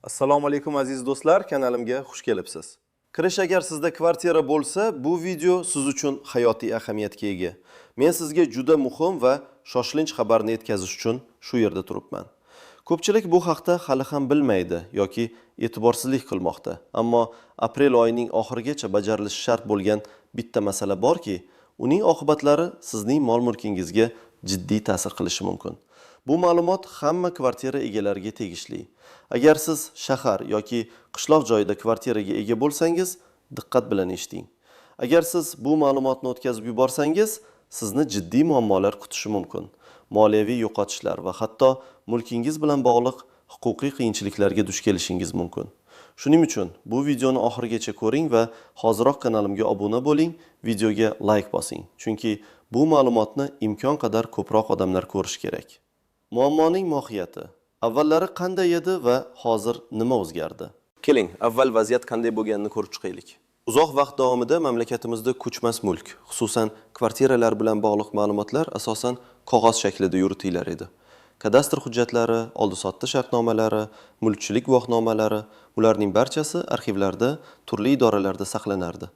Assalomu alaykum, aziz do'stlar, kanalimga xush kelibsiz. Kirish agar sizda kvartira bo'lsa, bu video siz uchun hayotiy ahamiyatga ega. Men sizga juda muhim va shoshilinch xabarni yetkazish uchun shu yerda turibman. Ko'pchilik bu haqda hali ham bilmaydi yoki e'tiborsizlik qilmoqda. Ammo aprel oyining oxirigacha bajarilishi shart bo'lgan bitta masala borki, uning oqibatlari sizning mol-mulkingizga jiddiy ta'sir qilishi mumkin. Bu ma'lumot hamma kvartira egalariga tegishli. Agar siz shahar yoki qishloq joyida kvartiraga ega bo'lsangiz, diqqat bilan eshiting. Agar siz bu ma'lumotni o'tkazib yuborsangiz, sizni jiddiy muammolar kutishi mumkin. Moliyaviy yo'qotishlar va hatto mulkingiz bilan bog'liq huquqiy qiyinchiliklarga duch kelishingiz mumkin. Shuning uchun bu videoni oxirigacha ko'ring va hoziroq kanalimga obuna bo'ling, videoga like bosing. Chunki bu ma'lumotni imkon qadar ko'proq odamlar ko'rishi kerak. Muammoning mohiyati. Avvallari qanday edi va hozir nima o'zgardi? Keling, avval vaziyat qanday bo'lganini ko'rib chiqaylik. Uzoq vaqt davomida mamlakatimizda ko'chmas mulk, xususan kvartiralar bilan bog'liq ma'lumotlar asosan qog'oz shaklida yuritilar edi. Kadastr hujjatlari, oldi-sotdi shartnomalari, mulkchilik guvohnomalari, ularning barchasi arxivlarda, turli idoralarda saqlanardi.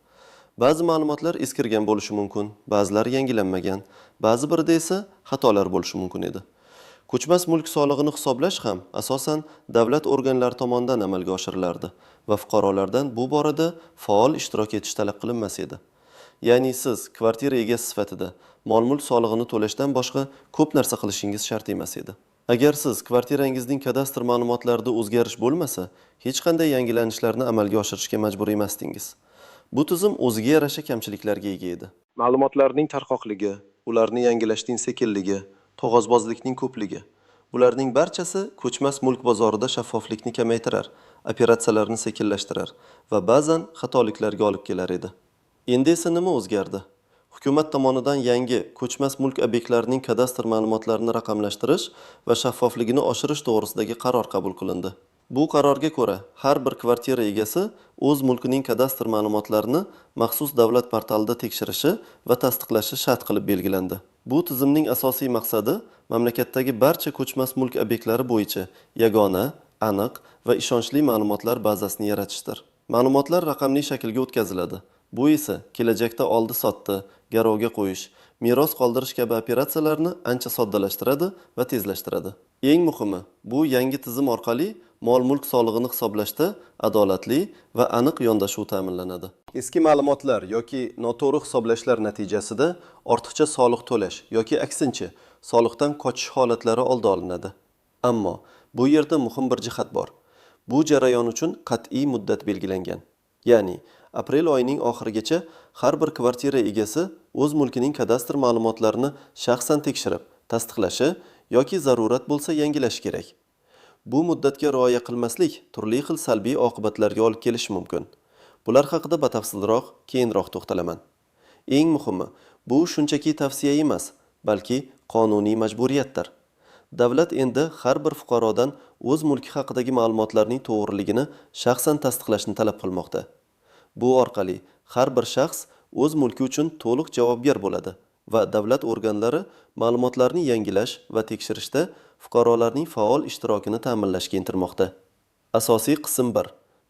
Ba'zi ma'lumotlar eskirgan bo'lishi mumkin, ba'zilari yangilanmagan, ba'zi birida esa xatolar bo'lishi mumkin edi. Ko'chmas mulk solig'ini hisoblash ham asosan davlat organlari tomonidan amalga oshirilardi va fuqarolardan bu borada faol ishtirok etish talab qilinmas edi. Ya'ni siz kvartira egasi sifatida mol-mulk solig'ini to'lashdan boshqa ko'p narsa qilishingiz shart emas edi. Agar siz kvartirangizning kadastr ma'lumotlarida o'zgarish bo'lmasa, hech qanday yangilanishlarni amalga oshirishga majbur emasdingiz. Bu tizim o'ziga yarasha kamchiliklarga ega edi. Ma'lumotlarning tarqoqligi, ularni yangilashning sekinligi, qog'ozbozlikning ko'pligi. Bularning barchasi ko'chmas mulk bozorida shaffoflikni kamaytirar, operatsiyalarni sekinlashtirar va ba'zan xatoliklarga olib kelar edi. Endi esa nima o'zgardi? Hukumat tomonidan yangi ko'chmas mulk obyektlarining kadastr ma'lumotlarini raqamlashtirish va shaffofligini oshirish to'g'risidagi qaror qabul qilindi. Bu qarorga ko'ra, har bir kvartira egasi o'z mulkining kadastr ma'lumotlarini maxsus davlat portalida tekshirishi va tasdiqlashi shart qilib belgilandi. Bu tizimning asosiy maqsadi mamlakatdagi barcha ko'chmas mulk obyektlari bo'yicha yagona, aniq va ishonchli ma'lumotlar bazasini yaratishdir. Ma'lumotlar raqamli shaklga o'tkaziladi. Bu esa kelajakda oldi-sotdi, garovga qo'yish, meros qoldirish kabi operatsiyalarni ancha soddalashtiradi va tezlashtiradi. Eng muhimi, bu yangi tizim orqali mol-mulk solig'ini hisoblashda adolatli va aniq yondashuv ta'minlanadi. Eski ma'lumotlar yoki noto'g'ri hisoblashlar natijasida ortiqcha soliq to'lash yoki aksincha soliqdan qochish holatlari oldi olinadi. Ammo bu yerda muhim bir jihat bor. Bu jarayon uchun qat'iy muddat belgilangan. Ya'ni aprel oyining oxirigacha har bir kvartira egasi o'z mulkining kadastr ma'lumotlarini shaxsan tekshirib, tasdiqlashi yoki zarurat bo'lsa yangilashi kerak. Bu muddatga rioya qilmaslik turli xil salbiy oqibatlarga olib kelishi mumkin. Bular haqida batafsilroq keyinroq to'xtalaman. Eng muhimi, bu shunchaki tavsiya emas, balki qonuniy majburiyatdir. Davlat endi har bir fuqarodan o'z mulki haqidagi ma'lumotlarning to'g'riligini shaxsan tasdiqlashni talab qilmoqda. Bu orqali har bir shaxs o'z mulki uchun to'liq javobgar bo'ladi va davlat organlari ma'lumotlarni yangilash va tekshirishda fuqarolarning faol ishtirokini ta'minlashga intilmoqda. Asosiy qism 1.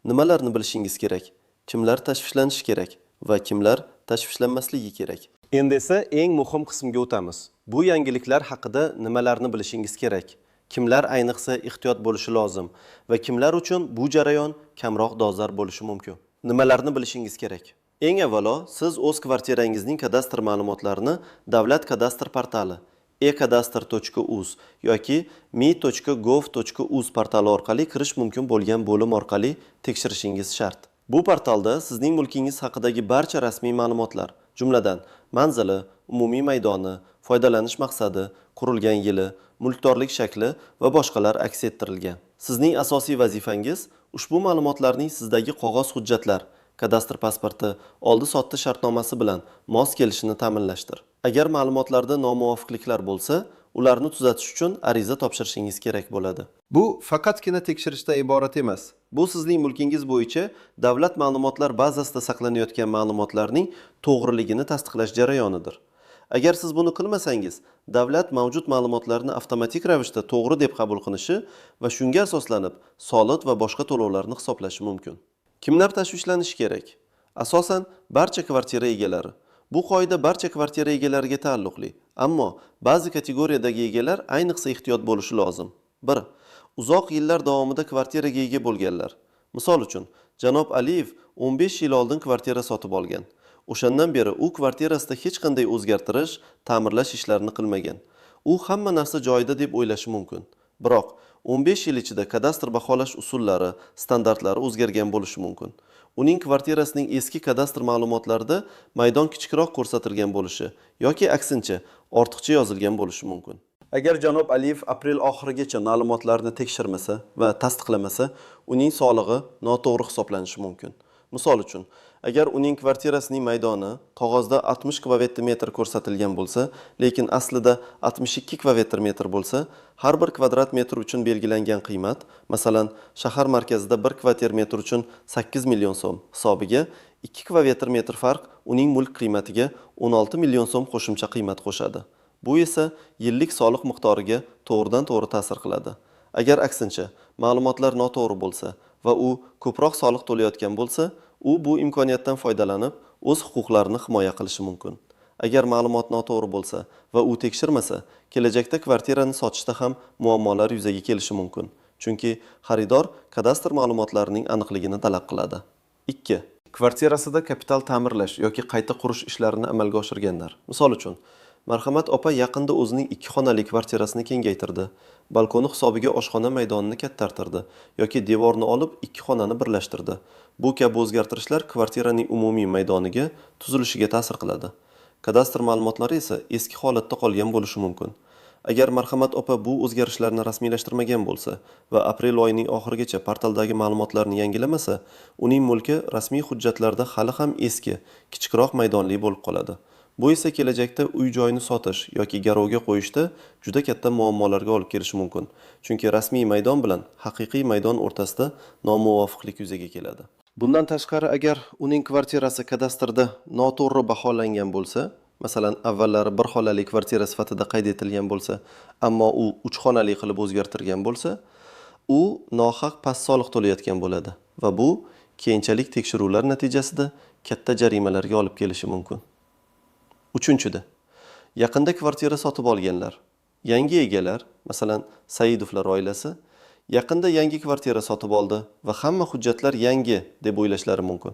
Nimalarni bilishingiz kerak? Kimlar tashvishlanishi kerak va kimlar tashvishlanmasligi kerak? Endi esa eng muhim qismga o'tamiz. Bu yangiliklar haqida nimalarni bilishingiz kerak? Kimlar ayniqsa ehtiyot bo'lishi lozim va kimlar uchun bu jarayon kamroq dolzarb bo'lishi mumkin? Nimalarni bilishingiz kerak? Eng avvalo, siz o'z kvartirangizning kadastr ma'lumotlarini davlat kadastr portali e-kadastr.uz yoki mi.gov.uz portali orqali kirish mumkin bo'lgan bo'lim orqali tekshirishingiz shart. Bu portalda sizning mulkingiz haqidagi barcha rasmiy ma'lumotlar, jumladan manzili, umumiy maydoni, foydalanish maqsadi, qurilgan yili, mulkdorlik shakli va boshqalar aks ettirilgan. Sizning asosiy vazifangiz ushbu ma'lumotlarning sizdagi qog'oz hujjatlar, kadastr pasporti, oldi-sotdi shartnomasi bilan mos kelishini ta'minlashdir. Agar ma'lumotlarda nomuvofiqliklar bo'lsa, ularni tuzatish uchun ariza topshirishingiz kerak bo'ladi. Bu faqatgina tekshirishdan iborat emas. Bu sizning mulkingiz bo'yicha davlat ma'lumotlar bazasida saqlanayotgan ma'lumotlarning to'g'riligini tasdiqlash jarayonidir. Agar siz buni qilmasangiz, davlat mavjud ma'lumotlarni avtomatik ravishda to'g'ri deb qabul qinishi va shunga asoslanib soliq va boshqa to'lovlarni hisoblashi mumkin. Kimlar tashvishlanishi kerak? Asosan, barcha kvartira egalari. Bu qoida barcha kvartira egalariga taalluqli, ammo ba'zi kategoriyadagi egalar ayniqsa ehtiyot bo'lishi lozim. 1. Uzoq yillar davomida kvartiraga ega bo'lganlar. Misol uchun, janob Aliyev 15 yil oldin kvartira sotib olgan. O'shandan beri u kvartirasida hech qanday o'zgartirish, ta'mirlash ishlarini qilmagan. U hamma narsa joyida deb o'ylashi mumkin. Biroq 15 yil ichida kadastr baholash usullari, standartlari o'zgargan bo'lishi mumkin. Uning kvartirasining eski kadastr ma'lumotlarida maydon kichikroq ko'rsatilgan bo'lishi yoki aksincha ortiqcha yozilgan bo'lishi mumkin. Agar janob Aliyev aprel oxirigacha ma'lumotlarni tekshirmasa va tasdiqlamasa, uning solig'i noto'g'ri hisoblanishi mumkin. Misol uchun, agar uning kvartirasining maydoni qog'ozda 60 kvadrat metr ko'rsatilgan bo'lsa, lekin aslida 62 kvadrat metr bo'lsa, har bir kvadrat metr uchun belgilangan qiymat, masalan, shahar markazida 1 kvadrat metr uchun 8 million so'm hisobiga 2 kvadrat metr farq uning mulk qiymatiga 16 million so'm qo'shimcha qiymat qo'shadi. Bu esa yillik soliq miqdoriga to'g'ridan-to'g'ri ta'sir qiladi. Agar aksincha ma'lumotlar noto'g'ri bo'lsa va u ko'proq soliq to'layotgan bo'lsa, u bu imkoniyatdan foydalanib, o'z huquqlarini himoya qilishi mumkin. Agar ma'lumot noto'g'ri bo'lsa va u tekshirmasa, kelajakda kvartirani sotishda ham muammolar yuzaga kelishi mumkin. Chunki xaridor kadastr ma'lumotlarining aniqligini talab qiladi. 2. Kvartirasida kapital ta'mirlash yoki qayta qurish ishlarini amalga oshirganlar. Misol uchun, Marhamat opa yaqinda o'zining 2 xonali kvartirasini kengaytirdi. Balkoni hisobiga oshxona maydonini kattartirdi yoki devorni olib 2 xonani birlashtirdi. Bu kabi o'zgartirishlar kvartiraning umumiy maydoniga, tuzilishiga ta'sir qiladi. Kadastr ma'lumotlari esa eski holatda qolgan bo'lishi mumkin. Agar Marhamat opa bu o'zgarishlarni rasmiylashtirmagan bo'lsa va aprel oyining oxirigacha portaldagi ma'lumotlarni yangilamasa, uning mulki rasmiy hujjatlarda hali ham eski, kichikroq maydonli bo'lib qoladi. Bu esa kelajakda uy-joyni sotish yoki garovga qo'yishda juda katta muammolarga olib kelishi mumkin. Chunki rasmiy maydon bilan haqiqiy maydon o'rtasida nomuvofiqlik yuzaga keladi. Bundan tashqari, agar uning kvartirasi kadastrda noto'g'ri baholangan bo'lsa, masalan, avvallari bir xonali kvartira sifatida qayd etilgan bo'lsa, ammo u 3 xonali qilib o'zgartirgan bo'lsa, u nohaq past soliq to'layotgan bo'ladi va bu keyinchalik tekshiruvlar natijasida katta jarimalarga olib kelishi mumkin. 3-da, yaqinda kvartira sotib olganlar, yangi egalar, masalan, Saidovlar oilasi yaqinda yangi kvartira sotib oldi va hamma hujjatlar yangi deb o'ylashlari mumkin.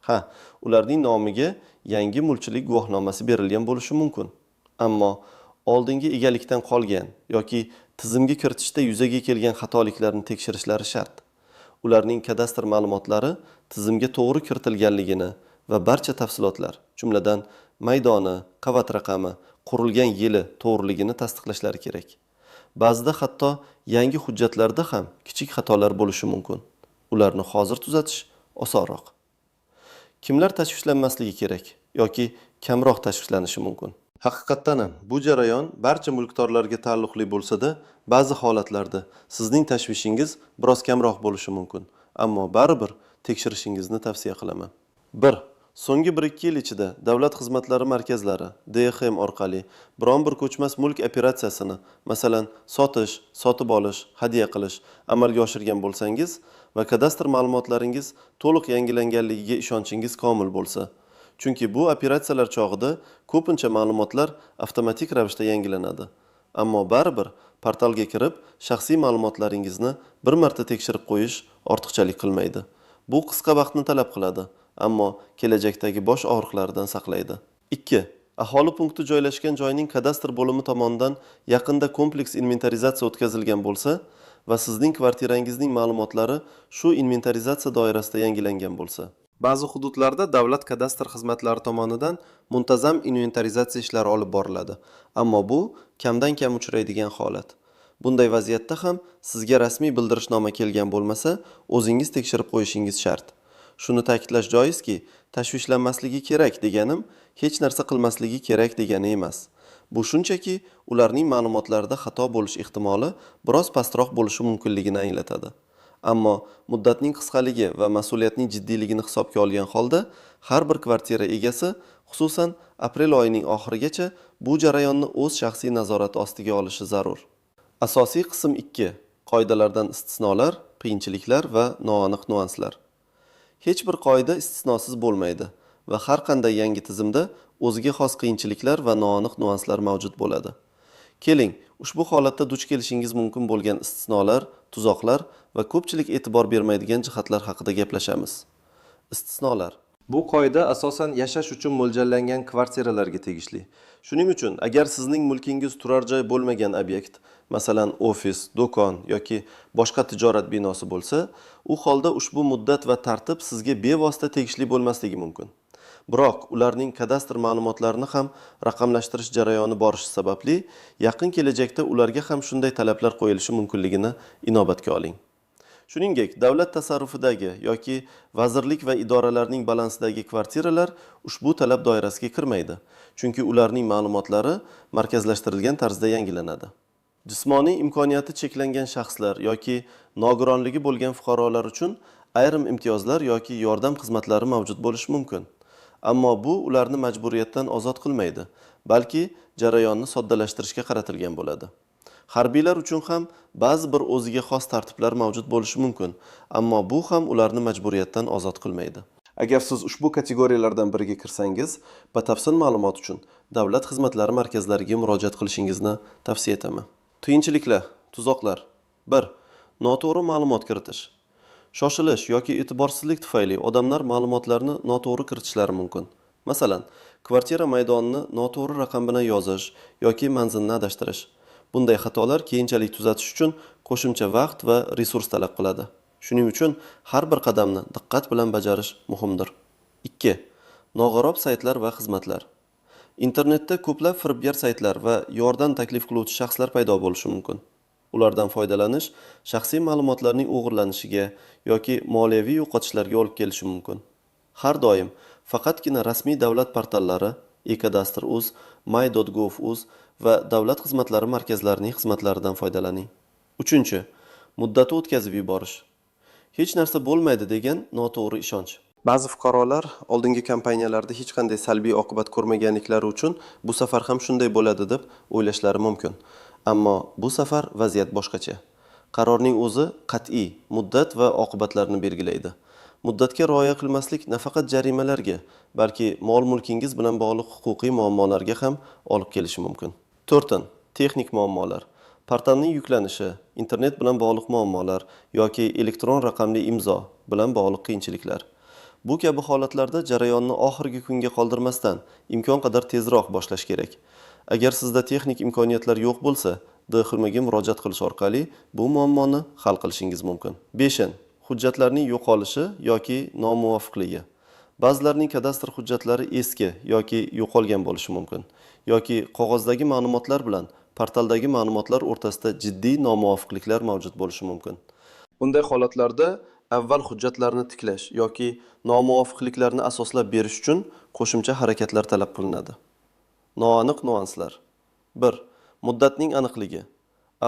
Ha, ularning nomiga yangi mulkchilik guvohnomasi berilgan bo'lishi mumkin. Ammo oldingi egalikdan qolgan yoki tizimga kiritishda yuzaga kelgan xatoliklarni tekshirishlari shart. Ularning kadastr ma'lumotlari tizimga to'g'ri kiritilganligini va barcha tafsilotlar, jumladan maydoni, qavat raqami, qurilgan yili to'g'riligini tasdiqlashlari kerak. Ba'zida hatto yangi hujjatlarda ham kichik xatolar bo'lishi mumkin. Ularni hozir tuzatish osonroq. Kimlar tashvishlanmasligi kerak yoki kamroq tashvishlanishi mumkin? Haqiqatdan ham bu jarayon barcha mulkdorlarga taalluqli bo'lsa-da, ba'zi holatlarda sizning tashvishingiz biroz kamroq bo'lishi mumkin, ammo baribir tekshirishingizni tavsiya qilaman. 1. So'nggi 1-2 yil ichida davlat xizmatlari markazlari DXM orqali biron bir ko'chmas mulk operatsiyasini, masalan, sotish, sotib olish, hadya qilish amalga oshirgan bo'lsangiz va kadastr ma'lumotlaringiz to'liq yangilanganligiga ishonchingiz komil bo'lsa, chunki bu operatsiyalar chog'ida ko'pincha ma'lumotlar avtomatik ravishda yangilanadi. Ammo baribir portalga kirib, shaxsiy ma'lumotlaringizni bir marta tekshirib qo'yish ortiqchalik qilmaydi. Bu qisqa vaqtni talab qiladi, ammo kelajakdagi bosh og'riqlaridan saqlaydi. 2. Aholi punkti joylashgan joyning kadastr bo'limi tomonidan yaqinda kompleks inventarizatsiya o'tkazilgan bo'lsa va sizning kvartirangizning ma'lumotlari shu inventarizatsiya doirasida yangilangan bo'lsa. Ba'zi hududlarda davlat kadastr xizmatlari tomonidan muntazam inventarizatsiya ishlari olib boriladi, ammo bu kamdan-kam uchraydigan holat. Bunday vaziyatda ham sizga rasmiy bildirishnoma kelgan bo'lmasa, o'zingiz tekshirib qo'yishingiz shart. Shuni ta'kidlash joizki, tashvishlanmasligi kerak deganim hech narsa qilmasligi kerak degani emas. Bu shunchaki ularning ma'lumotlarida xato bo'lish ehtimoli biroz pastroq bo'lishi mumkinligini anglatadi. Ammo muddatning qisqaligi va mas'uliyatning jiddiyligini hisobga olgan holda, har bir kvartira egasi, xususan, aprel oyining oxirigacha bu jarayonni o'z shaxsiy nazorati ostiga olishi zarur. Asosiy qism ikki, Qoidalardan istisnolar, qiyinchiliklar va noaniq nuanslar. Hech bir qoida istisnosiz bo'lmaydi va har qanday yangi tizimda o'ziga xos qiyinchiliklar va noaniq nuanslar mavjud bo'ladi. Keling, ushbu holatda duch kelishingiz mumkin bo'lgan istisnolar, tuzoqlar va ko'pchilik e'tibor bermaydigan jihatlar haqida gaplashamiz. Istisnolar. Bu qoida asosan yashash uchun mo'ljallangan kvartiralarga tegishli. Shuning uchun, agar sizning mulkingiz turar joy bo'lmagan obyekt, masalan, ofis, do'kon yoki boshqa tijorat binosi bo'lsa, u holda ushbu muddat va tartib sizga bevosita tegishli bo'lmasligi mumkin. Biroq ularning kadastr ma'lumotlarini ham raqamlashtirish jarayoni borishi sababli yaqin kelajakda ularga ham shunday talablar qo'yilishi mumkinligini inobatga oling. Shuningdek, davlat tasarrufidagi yoki vazirlik va idoralarning balansidagi kvartiralar ushbu talab doirasiga kirmaydi, chunki ularning ma'lumotlari markazlashtirilgan tarzda yangilanadi. Jismoniy imkoniyati cheklangan shaxslar yoki nogironligi bo'lgan fuqarolar uchun ayrim imtiyozlar yoki yordam xizmatlari mavjud bo'lishi mumkin. Ammo bu ularni majburiyatdan ozod qilmaydi, balki jarayonni soddalashtirishga qaratilgan bo'ladi. Harbiylar uchun ham ba'zi bir o'ziga xos tartiblar mavjud bo'lishi mumkin, ammo bu ham ularni majburiyatdan ozod qilmaydi. Agar siz ushbu kategoriyalardan biriga kirsangiz, batafsil ma'lumot uchun davlat xizmatlari markazlariga murojaat qilishingizni tavsiya etaman. Qiyinchiliklar, tuzoqlar. 1. Noto'g'ri ma'lumot kiritish. Shoshilish yoki e'tiborsizlik tufayli odamlar ma'lumotlarni noto'g'ri kiritishlari mumkin. Masalan, kvartira maydonini noto'g'ri raqam bilan yozish yoki manzilni adashtirish. Bunday xatolar keyinchalik tuzatish uchun qo'shimcha vaqt va resurs talab qiladi. Shuning uchun har bir qadamni diqqat bilan bajarish muhimdir. 2. Nog'arob saytlar va xizmatlar. Internetda ko'plab firibgar saytlar va yordam taklif qiluvchi shaxslar paydo bo'lishi mumkin. Ulardan foydalanish shaxsiy ma'lumotlarning o'g'irlanishiga yoki moliyaviy yo'qotishlarga olib kelishi mumkin. Har doim faqatgina rasmiy davlat portallari, e-kadastr.uz, my.gov.uz va davlat xizmatlari markazlarining xizmatlaridan foydalaning. 3. Muddati o'tkazib yuborish. Hech narsa bo'lmaydi degan noto'g'ri ishonch. Ba'zi fuqarolar oldingi kompaniyalarda hech qanday salbiy oqibat ko'rmaganliklari uchun bu safar ham shunday bo'ladi deb o'ylashlari mumkin. Ammo bu safar vaziyat boshqacha. Qarorning o'zi qat'iy muddat va oqibatlarni belgilaydi. Muddatga rioya qilmaslik nafaqat jarimalarga, balki mol-mulkingiz bilan bog'liq huquqiy muammolarga ham olib kelishi mumkin. 4. Texnik muammolar. Portalning yuklanishi, internet bilan bog'liq muammolar yoki elektron raqamli imzo bilan bog'liq qiyinchiliklar. Bu kabi holatlarda jarayonni oxirgi kunga qoldirmasdan imkon qadar tezroq boshlash kerak. Agar sizda texnik imkoniyatlar yo'q bo'lsa, DXMga murojaat qilish orqali bu muammoni hal qilishingiz mumkin. 5. Hujjatlarning yo'qolishi yoki nomuvofiqligi. Ba'zilarning kadastr hujjatlari eski yoki yo'qolgan bo'lishi mumkin yoki qog'ozdagi ma'lumotlar bilan portaldagi ma'lumotlar o'rtasida jiddiy nomuvofiqliklar mavjud bo'lishi mumkin. Bunday holatlarda avval hujjatlarni tiklash yoki nomuvofiqliklarni asoslab berish uchun qo'shimcha harakatlar talab qilinadi. Noaniq nuanslar. 1. Muddatning aniqligi.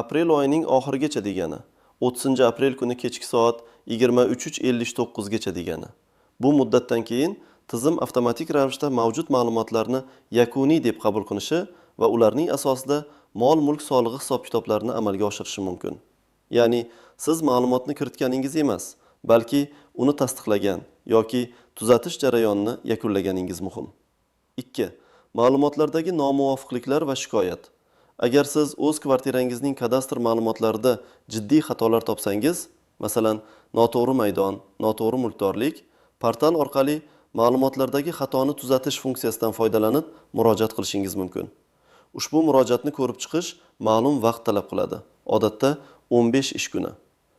Aprel oyining oxirigacha degani, 30 aprel kuni kechki soat 23:59 gacha degani. Bu muddatdan keyin tizim avtomatik ravishda mavjud ma'lumotlarni yakuniy deb qabul qilishi va ularning asosida mol-mulk solig'i hisob-kitoblarini amalga oshirishi mumkin. Ya'ni siz ma'lumotni kiritganingiz emas, balki uni tasdiqlagan yoki tuzatish jarayonini yakunlaganingiz muhim. 2. Ma'lumotlardagi nomuvofiqliklar va shikoyat. Agar siz o'z kvartirangizning kadastr ma'lumotlarida jiddiy xatolar topsangiz, masalan, noto'g'ri maydon, noto'g'ri mulkdorlik, portal orqali ma'lumotlardagi xatoni tuzatish funksiyasidan foydalanib murojaat qilishingiz mumkin. Ushbu murojaatni ko'rib chiqish ma'lum vaqt talab qiladi. Odatda 15 ish kuni.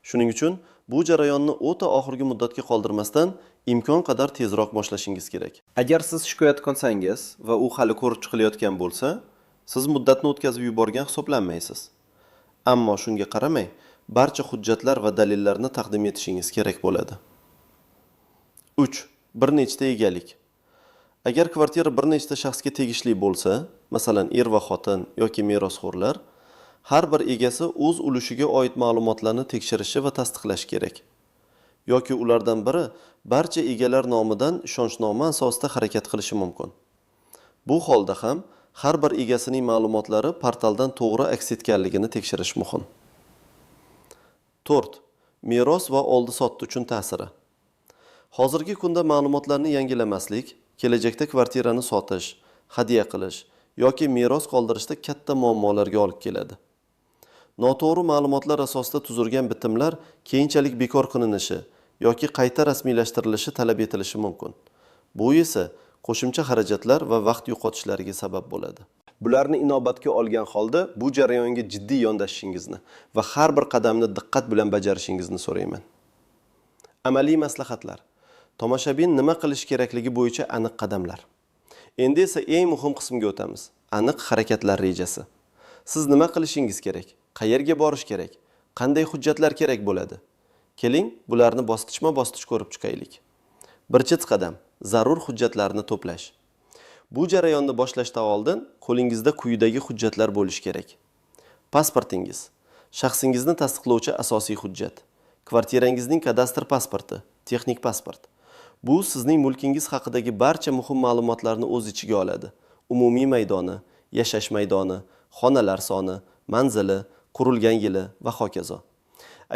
Shuning uchun bu jarayonni o'ta oxirgi muddatga qoldirmasdan imkon qadar tezroq boshlashingiz kerak. Agar siz shikoyat qilsangiz va u hali ko'rib chiqilayotgan bo'lsa, siz muddatni o'tkazib yuborgan hisoblanmaysiz. Ammo shunga qaramay, barcha hujjatlar va dalillarni taqdim etishingiz kerak bo'ladi. 3. Bir nechta egalik. Agar kvartira bir nechta shaxsga tegishli bo'lsa, masalan, er va xotin yoki merosxo'rlar, Har bir egasi o'z ulushiga oid ma'lumotlarni tekshirishi va tasdiqlashi kerak. Yoki ulardan biri barcha egalar nomidan ishonchnoma asosida harakat qilishi mumkin. Bu holda ham har bir egasining ma'lumotlari portaldan to'g'ri aks etganligini tekshirish muhim. 4. Meros va oldi-sotdi uchun ta'siri. Hozirgi kunda ma'lumotlarni yangilamaslik kelajakda kvartirani sotish, hadya qilish yoki meros qoldirishda katta muammolarga olib keladi. Noto'g'ri ma'lumotlar asosida tuzilgan bitimlar keyinchalik bekor qilinishi yoki qayta rasmiylashtirilishi talab etilishi mumkin. Bu esa qo'shimcha xarajatlar va vaqt yo'qotishlariga sabab bo'ladi. Bularni inobatga olgan holda bu jarayonga jiddiy yondashishingizni va har bir qadamni diqqat bilan bajarishingizni so'rayman. Amaliy maslahatlar. Tomoshabin nima qilish kerakligi bo'yicha aniq qadamlar. Endi esa eng muhim qismga o'tamiz. Aniq harakatlar rejasi. Siz nima qilishingiz kerak? Qayerga borish kerak? Qanday hujjatlar kerak bo'ladi? Keling, bularni bosqichma-bosqich ko'rib chiqaylik. Birinchi qadam: zarur hujjatlarni to'plash. Bu jarayonni boshlashdan oldin qo'lingizda quyidagi hujjatlar bo'lishi kerak. Pasportingiz, shaxsingizni tasdiqlovchi asosiy hujjat. Kvartirangizning kadastr pasporti, texnik pasport. Bu sizning mulkingiz haqidagi barcha muhim ma'lumotlarni o'z ichiga oladi. Umumiy maydoni, yashash maydoni, xonalar soni, manzili, qurilgan yili va hokazo.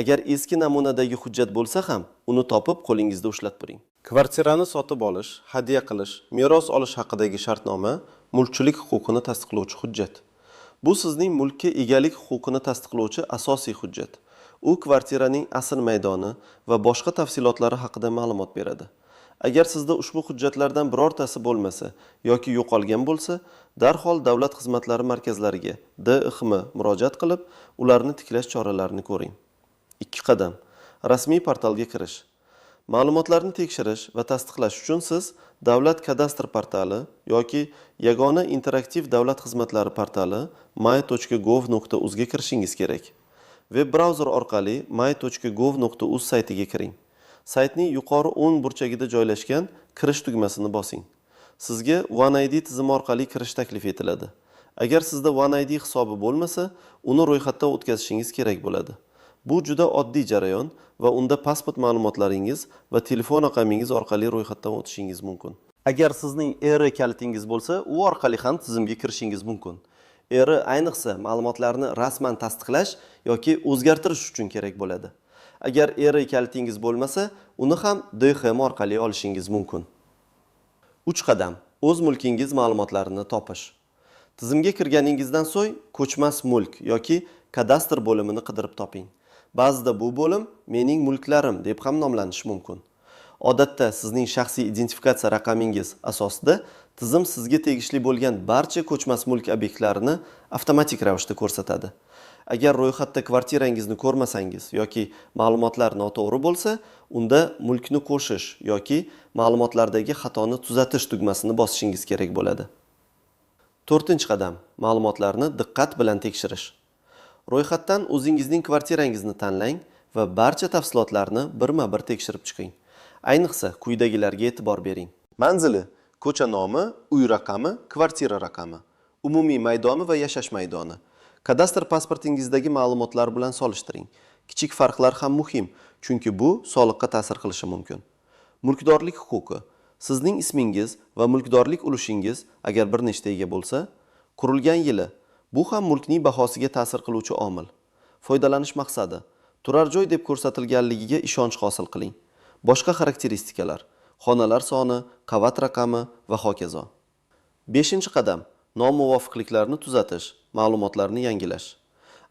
Agar eski namunadagi hujjat bo'lsa ham, uni topib qo'lingizda ushlab turing. Kvartirani sotib olish, hadya qilish, meros olish haqidagi shartnoma mulkchilik huquqini tasdiqlovchi hujjat. Bu sizning mulkka egalik huquqini tasdiqlovchi asosiy hujjat. U kvartiraning asl maydoni va boshqa tafsilotlari haqida ma'lumot beradi. Agar sizda ushbu hujjatlardan birortasi bo'lmasa yoki yo'qolgan bo'lsa, darhol Davlat xizmatlari markazlariga DXM murojaat qilib, ularni tiklash choralarini ko'ring. 2 qadam. Rasmiy portalga kirish. Ma'lumotlarni tekshirish va tasdiqlash uchun siz Davlat kadastr portali yoki Yagona interaktiv davlat xizmatlari portali my.gov.uz ga kirishingiz kerak. Web brauzer orqali my.gov.uz saytiga kiring. Saytning yuqori o'ng burchagida joylashgan kirish tugmasini bosing. Sizga OneID tizimi orqali kirish taklif etiladi. Agar sizda OneID hisobi bo'lmasa, uni ro'yxatdan o'tkazishingiz kerak bo'ladi. Bu juda oddiy jarayon va unda pasport ma'lumotlaringiz va telefon raqamingiz orqali ro'yxatdan o'tishingiz mumkin. Agar sizning ERI kalitingiz bo'lsa, u orqali ham tizimga kirishingiz mumkin. ERI ayniqsa ma'lumotlarni rasman tasdiqlash yoki o'zgartirish uchun kerak bo'ladi. Agar ERI kalitingiz bo'lmasa, uni ham DXM orqali olishingiz mumkin. 3 qadam. O'z mulkingiz ma'lumotlarini topish. Tizimga kirganingizdan so'ng ko'chmas mulk yoki kadastr bo'limini qidirib toping. Ba'zida bu bo'lim mening mulklarim deb ham nomlanishi mumkin. Odatda sizning shaxsiy identifikatsiya raqamingiz asosida tizim sizga tegishli bo'lgan barcha ko'chmas mulk obyektlarini avtomatik ravishda ko'rsatadi. Agar ro'yxatda kvartirangizni ko'rmasangiz yoki ma'lumotlar noto'g'ri bo'lsa, unda mulkni qo'shish yoki ma'lumotlardagi xatoni tuzatish tugmasini bosishingiz kerak bo'ladi. 4-qadam. Ma'lumotlarni diqqat bilan tekshirish. Ro'yxatdan o'zingizning kvartirangizni tanlang va barcha tafsilotlarni birma-bir tekshirib chiqing. Ayniqsa, quyidagilarga e'tibor bering. Manzili, ko'cha nomi, uy raqami, kvartira raqami, umumiy maydoni va yashash maydoni. Kadastr pasportingizdagi ma'lumotlar bilan solishtiring. Kichik farqlar ham muhim, chunki bu soliqqa ta'sir qilishi mumkin. Mulkdorlik huquqi. Sizning ismingiz va mulkdorlik ulushingiz agar bir nechta ega bo'lsa, qurilgan yili. Bu ham mulkning bahosiga ta'sir qiluvchi omil. Foydalanish maqsadi. Turar joy deb ko'rsatilganligiga ishonch hosil qiling. Boshqa xarakteristikalar, xonalar soni, qavat raqami va hokazo. 5-qadam. Nomuvofiqliklarni tuzatish, ma'lumotlarni yangilash.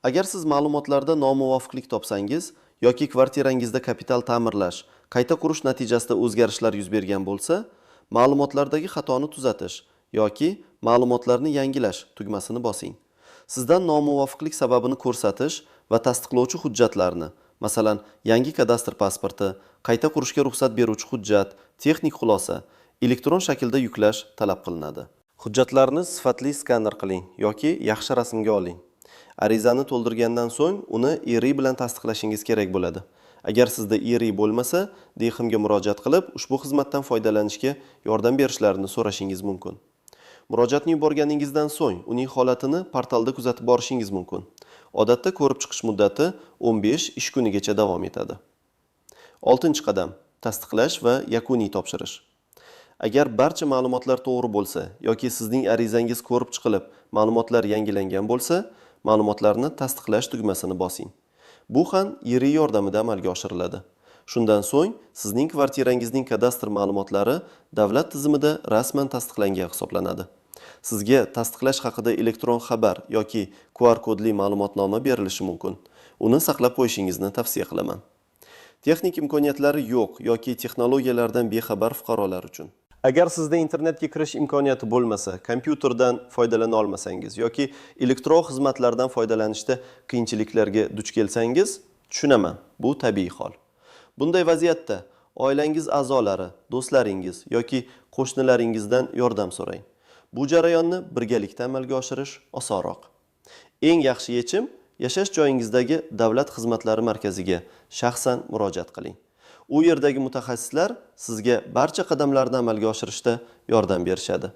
Agar siz ma'lumotlarda nomuvofiqlik topsangiz yoki kvartirangizda kapital ta'mirlash, qayta qurish natijasida o'zgarishlar yuz bergan bo'lsa, ma'lumotlardagi xatoni tuzatish yoki ma'lumotlarni yangilash tugmasini bosing. Sizdan nomuvofiqlik sababini ko'rsatish va tasdiqlovchi hujjatlarni, masalan, yangi kadastr pasporti, qayta qurishga ruxsat beruvchi hujjat, texnik xulosa, elektron shaklda yuklash talab qilinadi. Hujjatlarni sifatli skaner qiling yoki yaxshi rasmga oling. Arizani to'ldirgandan so'ng uni IRI bilan tasdiqlashingiz kerak bo'ladi. Agar sizda IRI bo'lmasa, DXMga murojaat qilib, ushbu xizmatdan foydalanishga yordam berishlarini so'rashingiz mumkin. Murojaatni yuborganingizdan so'ng uning holatini portalda kuzatib borishingiz mumkin. Odatda ko'rib chiqish muddati 15 ish kunigacha davom etadi. Oltinchi qadam, tasdiqlash va yakuniy topshirish. Agar barcha ma'lumotlar to'g'ri bo'lsa yoki sizning arizangiz ko'rib chiqilib, ma'lumotlar yangilangan bo'lsa, ma'lumotlarni tasdiqlash tugmasini bosing. Bu ham IRI yordamida amalga oshiriladi. Shundan so'ng sizning kvartirangizning kadastr ma'lumotlari davlat tizimida rasman tasdiqlangan hisoblanadi. Sizga tasdiqlash haqida elektron xabar yoki QR kodli ma'lumotnoma berilishi mumkin. Uni saqlab qo'yishingizni tavsiya qilaman. Texnik imkoniyatlari yo'q yoki texnologiyalardan bexabar fuqarolar uchun. Agar sizda internetga kirish imkoniyati bo'lmasa, kompyuterdan foydalana olmasangiz yoki elektron xizmatlardan foydalanishda qiyinchiliklarga duch kelsangiz, tushunaman, bu tabiiy hol. Bunday vaziyatda oilangiz a'zolari, do'stlaringiz yoki qo'shnilaringizdan yordam so'rang. Bu jarayonni birgalikda amalga oshirish osonroq. Eng yaxshi yechim yashash joyingizdagi davlat xizmatlari markaziga shaxsan murojaat qiling. U yerdagi mutaxassislar sizga barcha qadamlarni amalga oshirishda yordam berishadi.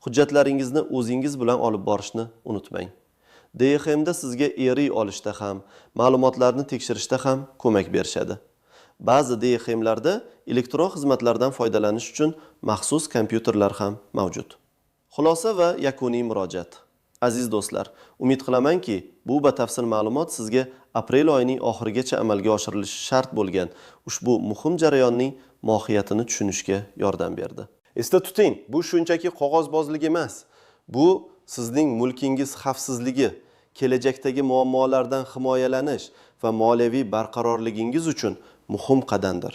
Hujjatlaringizni o'zingiz bilan olib borishni unutmang. DXMda sizga ERI olishda ham, ma'lumotlarni tekshirishda ham ko'mak berishadi. Ba'zi DXMlarda elektron xizmatlardan foydalanish uchun maxsus kompyuterlar ham mavjud. Xulosa va yakuniy murojaat. Aziz do'stlar, umid qilamanki, bu batafsil ma'lumot sizga aprel oyining oxirigacha amalga oshirilishi shart bo'lgan ushbu muhim jarayonning mohiyatini tushunishga yordam berdi. Esda tuting, bu shunchaki qog'ozbozlik emas. Bu sizning mulkingiz xavfsizligi, kelajakdagi muammolardan himoyalanish va moliyaviy barqarorligingiz uchun muhim qadamdir.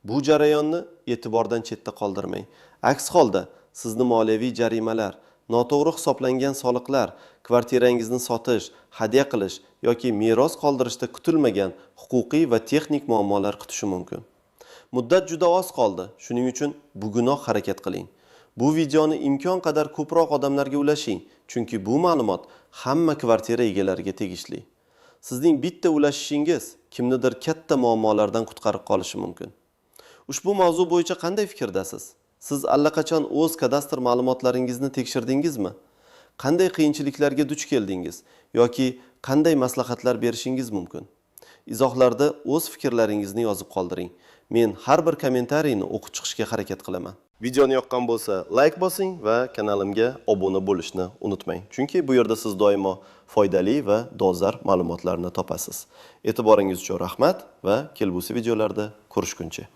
Bu jarayonni e'tibordan chetda qoldirmang. Aks holda sizni moliyaviy jarimalar, noto'g'ri hisoblangan soliqlar, kvartirangizni sotish, hadya qilish yoki meros qoldirishda kutilmagan huquqiy va texnik muammolar kutishi mumkin. Muddat juda oz qoldi, shuning uchun bugunoq harakat qiling. Bu videoni imkon qadar ko'proq odamlarga ulashing, chunki bu ma'lumot hamma kvartira egalariga tegishli. Sizning bitta ulashishingiz kimnidir katta muammolardan qutqarib qolishi mumkin. Ushbu mavzu bo'yicha qanday fikrdasiz? Siz allaqachon o'z kadastr ma'lumotlaringizni tekshirdingizmi? Qanday qiyinchiliklarga duch keldingiz yoki qanday maslahatlar berishingiz mumkin? Izohlarda o'z fikrlaringizni yozib qoldiring. Men har bir kommentariyni o'qib chiqishga harakat qilaman. Videoni yoqqan bo'lsa, like bosing va kanalimga obuna bo'lishni unutmang. Chunki bu yerda siz doimo foydali va dolzarb ma'lumotlarni topasiz. E'tiboringiz uchun rahmat va kelgusi videolarda ko'rishguncha.